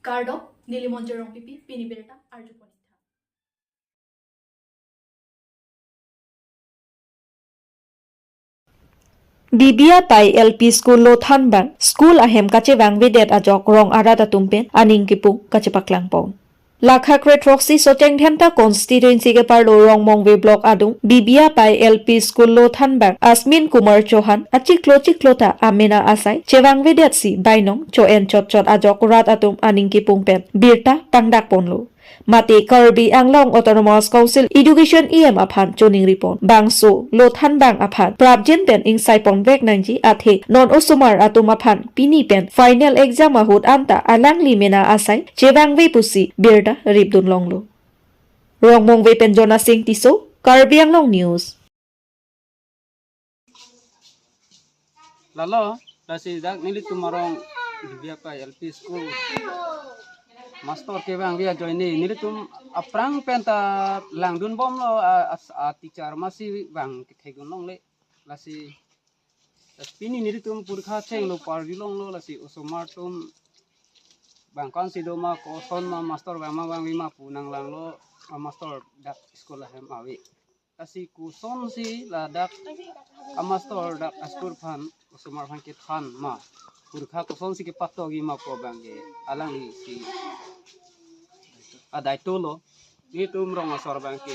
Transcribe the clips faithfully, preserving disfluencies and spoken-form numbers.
Kardom, neli Monjir Rongpipi, pini birta arjupon-ik tha. Bibiapai L P School Lothanbang, school ahem kachevangvedet ajok rong arat atum pen aning kipung kachepaklangpon. Lakha kre throksi Socheng Dhenta constituency keparlo Rongmongve block adung Bibiapai L P School Lothanbang Asmin Kumar Chauhan achiklo chiklo ta amena asai chevangvedetsi bainong cho-en chotchot ajok rat atum aning kipung pen birta pangdakponlo. Mate Karbi Anglong Autonomous Council Education E M aphan choningripon. Bangso Lothanbang aphan prapjin pen ingsaiponvek nangji athe non osomar atum aphan pini pen final exam ahut anta alangli mena asai chevangve pusi birta ripdunlonglo. Rongmongve pen Jonasing Tisso, Karbi Anglong News. Lalo, lasi dak nelitum arong Bibiapai L P School master kevangve ajoine nelitum aphrang pen ta langdunbomlo, a, a, a teacher masi vang kethekdunlongle. Lasi, lasi pini nelitum porikha chenglo, parjulonglo, lasi osomar atum bang ko-ansi do ma, koson ma, master vang ma vangve ma pu nanglanglo, a master dak school ahem ave. Lasi kosonsi ladak a master dak a school aphan osomar aphan kethan ma, porikha kosonsi kepatokji ma pu abangke alanglisi adaitolo. Nelitum rong asor abangke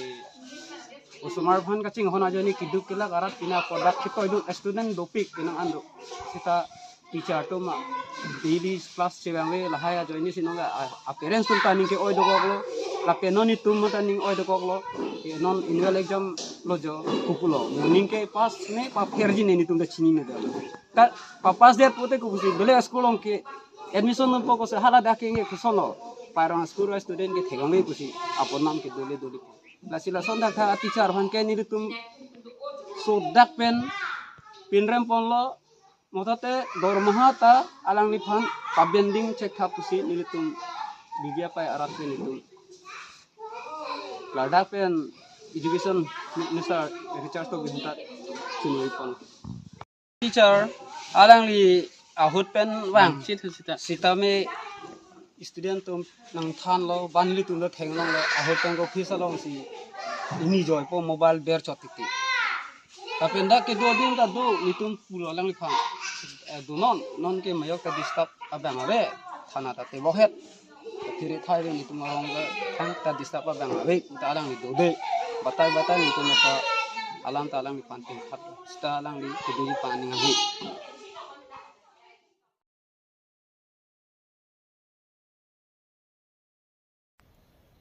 osomar aphan kachinghon ajoine keduk kelak arat pina kodak ketoidun student dopik penang ando. Seta teacher atum daily class chevangve lahai ajoine si nonke a, a parents atum ta aning ke-oi dokoklo. Lapen non itum ta aning oi dokoklo. Ke non annual exam lo jo, kopulo. Morning ke pass ne pa-fail ji ne nelitum ta chinine do. Ta pa-passdet pute kopusi bele school along ke admission nonpo kosi hala dak ke nge koson lo. Parang school student ke theklongve pusi aponnam ke dole dole. Lasi lason dak tha teacher aphan ke nelitum sodak pen pinremponlo. Motate dormaha ta alangliphan pabending chek tha pusi nelitum Bibiapai arat pen nelitum ladak pen Education Minister Richard Tokbi ahut ta chiningri pon. Teacher alangli ahut pen vang. Hmm. Chit sita. Sitame student atum nangthanlo, ban nelitum ta theklonglo, ahut pen office alongsi ini joipo mobile berchot titi. Lapen dak kedo adim ta do, nelitum pulo alangliphan. Eh, do non, non ke majok ta disturb abang ave, thana ta tebokhet. Thiri thai ave nelitum arong ke, thang ta disturb abang ave, ta alangli dode. Batai batai nelitum ta alam ta alangliphan tingkhat. Seta alangli kedoji pu aning ahu.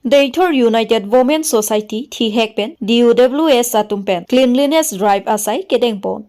Deithor United Women Society thihek pen D U W S atum pen cleanliness drive asai kedengpon.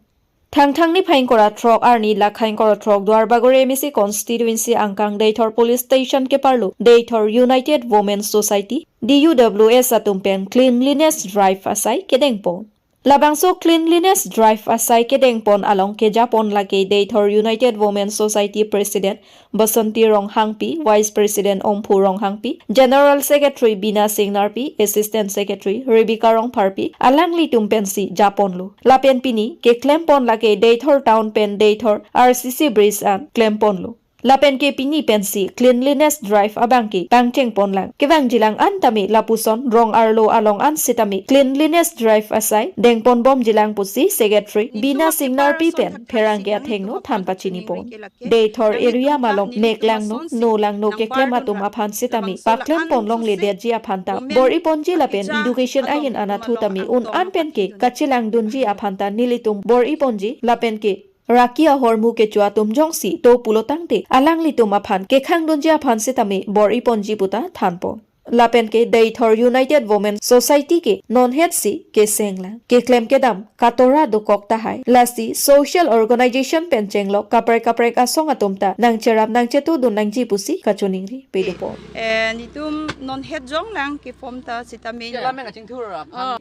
Thangthang niphai ingkoi ra throk arni lakha ingkoi ra throk Duarbagori M A C constituency angkang Deithor police station keparlo Deithor United Women Society D U W S atum pen cleanliness drive asai kedengpon. Labangso cleanliness drive asai kedengpon along kejapon lake Deithor United Women Society President Basanti Ronghangpi, Vice President Omphu Ronghangpi, General Secretary Bina Singnarpi, Assistant Secretary Rebecca Rongpharpi, alanglitum pensi japonlo. Lapen pini keklempon lake Deithor Town pen Deithor R C C Bridge an klemponlo. Lapen ke pini pensi cleanliness drive abangke pangchengponlang. Kevangjilang an tame lapuson rong arlo along an sitame cleanliness drive asai dengponbomjilang pusi Secretary Bina Singnarpi pen pherangke athengno than pachinipon. Deithor area malom nek langno, no langno keklem atum aphan sitame paklemponlongledetji aphan ta bor-iponji lapen education ahin anatthu tame un-an penke kachelangdunji aphan ta nelitum bor-iponji lapen ke raki ahormu kecho atum jongsi do pulo tangte alanglitum aphan kekhangdunji aphan sitame bor-iponji puta thanpon. Lapen ke Deithor United Women Society ke nonhetsi kesenglang. Keklem kedam katora dokok tahai. Lasi social organization pen chenglok kaprek kaprek asong atum ta nangcherap nangchetudun nangji pusi kachoningri pedopon. Eh, nelitum nonhet jonglang ke form ta sitame.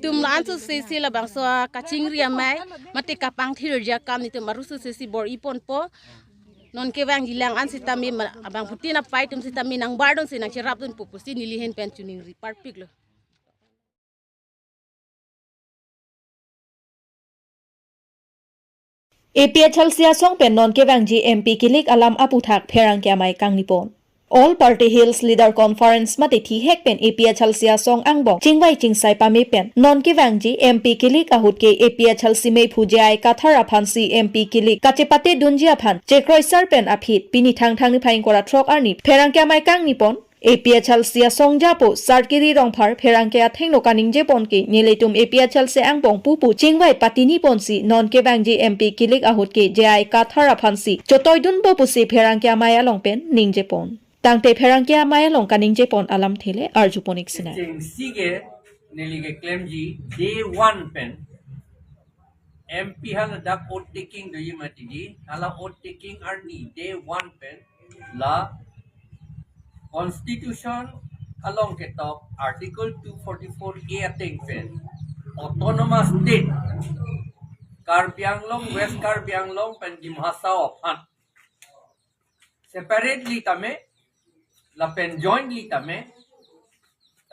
Tum la-an su sesi labangso kachingri amei, mate kapangthirji akam nelitum arusu sesi bor-iponpo. Non kevangjilang an sitame ma-, abangphutin apai atum sitame nangbardunsi nangcherapdunpo pusi neli ahin pen choningri parpiklo. A P H L C asong pen non kevangji M P kilik alam aputhak pherangke amei kangnipon. All Party Hills Leader Conference mate thihek pen A P H L C asong angbong chingvai chingsai pame pen non kevangji M P kilik ahut ke A P H L C meiphu J I Kathar aphansi M P kilik kachepate dunji aphan chekroisar pen aphi pini Thangthang niphai ingkoi ra throk arni pherangke amei kangni pon. A P H L C asong japo Sarkiri Rongphar pherangke athengno kaningje pon ke nelitum A P H L C angbong pupu chingvai patini ponsi non kevangji M P kilik ahut ke J I Kathar aphansi chotoi dunpo pusi pherangke amei along pen ningje pon. Tangte pherangke amei along kaningje pon alamthe le arju pon ik sinai. Chengsi ke neli keklemji day one pen M P hala dak oath taking doji mati di, hala oath taking arni day one pen la Constitution along ketok Article two forty-four A ateng pen Autonomous State Karbi Anglong, West Karbi Anglong pen Dima Hasao aphan separately tame, lapen jointly tame,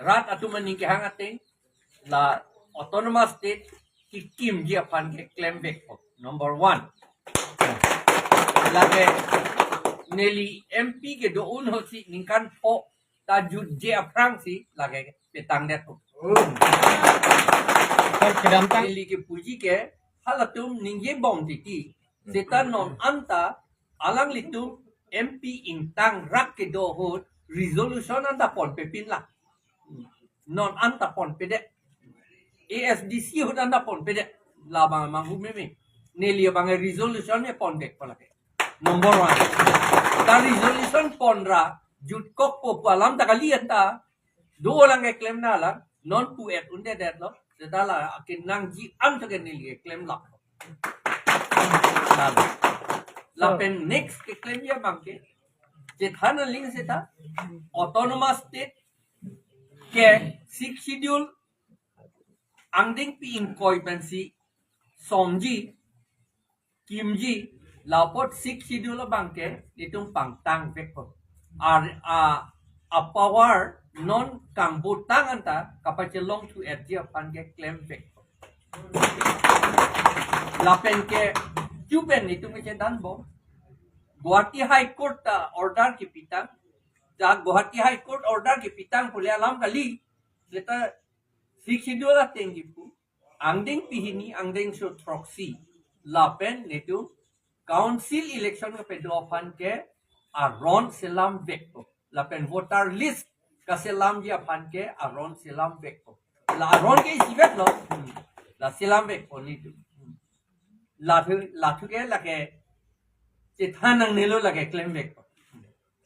rat atum aning kehang ateng, la Autonomous State kekimji aphan keklem vekpo. Number one. Lake neli M P kedo-un ahutsi ningkan pho ta jutje aphrangsi lake petang detpo. Sir, kedamtang neli kepuji ke halatum ningje bom titi. Seta non anta alanglitum M P ingtang rak kedo ahut resolution anta ponpepin la. Non anta ponpedet. A S D C ahut anta ponpedet. Labang manghu meme. Neli abang resolution ne ponpek palake. Number one. Ta resolution ponra jutkokpo pu alam ta kali anta. Dolang keklem na la. Non pu-et undedetlo. Seta la akin nangji an to ke neli keklem lap. Lapen next keklemji abang ke chethan aling seta Autonomous State ke Sixth Schedule angdengpi ingkoi pensi somji, kimji, lapot Sixth Schedule abang ke itum pangtang vekpo. Ar a, a power non kangbotang anta kapachelongthu-etji aphan keklem vekpo. Lapen ke chupen itum kechethanbom. Guwahati High Court ta order kepitang. Ta Guwahati High Court order kepitang pule alam kali. Seta Sixth Schedule ateng kipu. Angdengpi hini, angdengso throksi. Lapen netum council election kapedo aphan ke aron selam vekpo. Lapen voter list kaselamji aphan ke aron selam vekpo. La aron ke isivet lo. Hmm. La selam vekpo netum. Hmm. Lathu, lathu ke lake chethan nangnelo lake klem vekpo.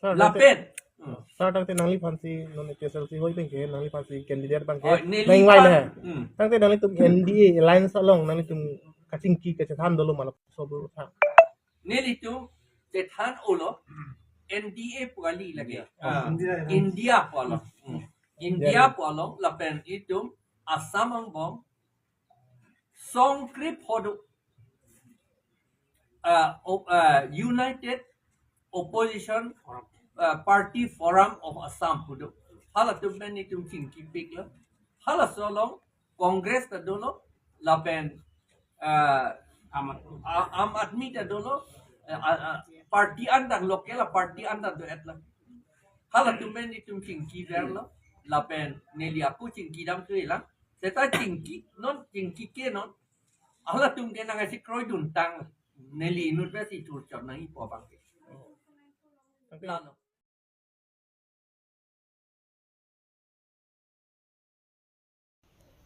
Sir, lapen. Hmm. Sir, tangte nangliphansi non A P H L C hoi pen ke nangliphansi candidate abang ke. Oh, neli nangvai pan. Le. Hmm. Tangte nanglitum N D A alliance along nanglitum kachingki kachethan dolo ma lapuson pu tha. Nelitum chethan-olo N D A pu kali lake. India. Ah, India. India pu along. Hmm. India. India pu along lapen itum Assam angbong song krepho do, uh, o-, uh, United Opposition, uh, Party Forum of Assam pu do. Halatum pen itum chingkipiklo. Halaso along Congress ta dolo, lapen, uh, Aam Aadmi. A-, Aam Aadmi ta dolo, uh, uh, uh, party anta, local party anta do-etlo. Halatum pen itum chingkiverlo, lapen neli ako chingkidam kelang. Seta chingki non, chingki ke non. Halatum ke nangchekroiduntang. Neli inut besi thurchot nangjipo abang ke. Lalo.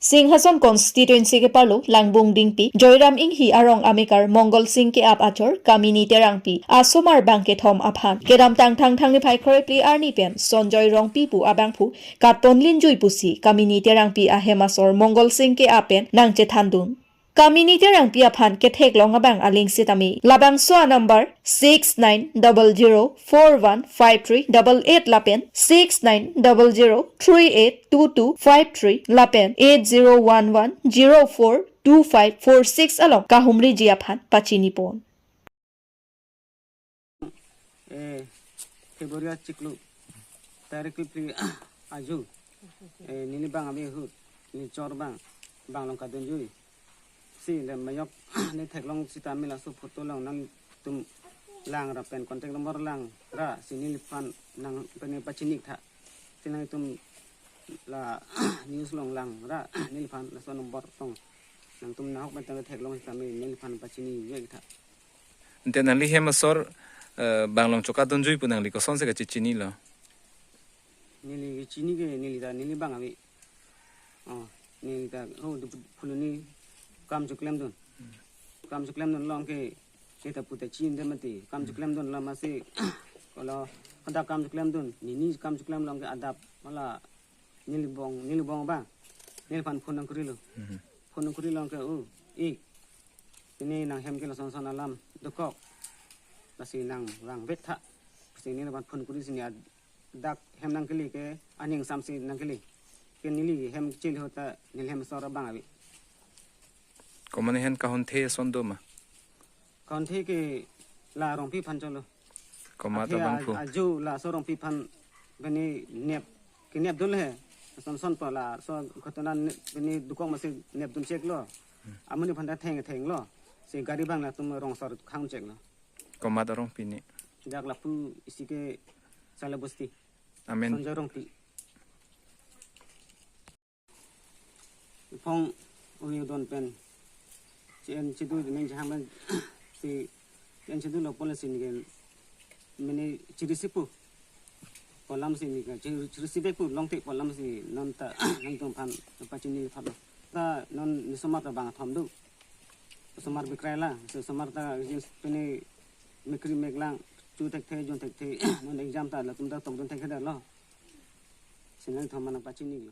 Singhason constituency keparlo Langbung Dingpi, Joyram Inghi arong amekar Mongal Singke ap achor Kamini Terangpi asomar bangkethom aphan kedamtang Thangthang niphai kre-phli arni pen Sonjoy Rongpi pu abangphu katpon linjui pusi Kamini Terangpi ahem asor Mongal Singke ap pen nangchethandun. Kamini Terangpi aphan ketheklong abang aling sitame labangso a-number six nine double zero four one five three double eight lapen six nine double zero three eight two two five three lapen eight zero one one zero four two five four six along kahumriji aphan pachinipon. Eh, February achiklo, tarik phli ajo, eh, neli bang abi ahut, neli chor bang, bang along kadunjui. Si le mayok, ne theklong sitame laso photo along nangtum Lang ra pen contact number lang ra si neliphan nang pene pachini tha. Si nangtum la news along lang ra neliphan laso number tong nangtum nahok pen tang theklong sitame neliphan pachini vek tha. Ante nangli hem asor, eh, bang along choka dunjui pu nangli kosonsi kachechinilo? Neli chini ke neli ta neli bang ave. Oh, neli ta, oh, du phuloni kam choklemdun. Kam choklemdun along ke, neli ta puta chin de mati. Kam choklemdun la masi, kolo, kada kam choklemdun. Neli kam choklem along ke adap, mala, neli bong, neli bong ba. Neliphan phone nangkurilo. Mhm. Phone nangkuri along ke, oh, ik. Pini nanghem ke lason son alam, dokok. Lasi nang vangvet tha. Lasi neliphan phone kuri si ne ad-, dak hem nangkele ke aning samsi nangkele. Ke neli hem chili ahut ta neli hem asor abang ave. Komat ahin kahonthe ason do ma? Kahonthe ke la Rongpi aphan cholo. Komat Athe abang a-, phu? Aju laso Rongpi aphan pini nep, kenepdun le. Son son pa laso ghotona ne-, pini dokok masi nepdun cheklo. Amonit aphan ta theng thenglo. Si gari bang latum rong asor khang cheklo. Komat arong pini? Dak lapu isi ke Sala Bosti. Amen. Sanjay Rongpi. Phong uyu don pen. Chen chidu jemeng jaham si chen chidu lo pole si nike mene chirisipu. Polam si nike chiri-, chirisibepu longte polam si non ta nangtum aphan pachini thap. Ta non nisomar ta bang athom do. Somar bikrai la, so somar ta jins pini mekri meklang, chu thekthe, jun thekthe, non exam ta latum ta tokdun thekthe lo. Si nangtum aphan nangpachinilo.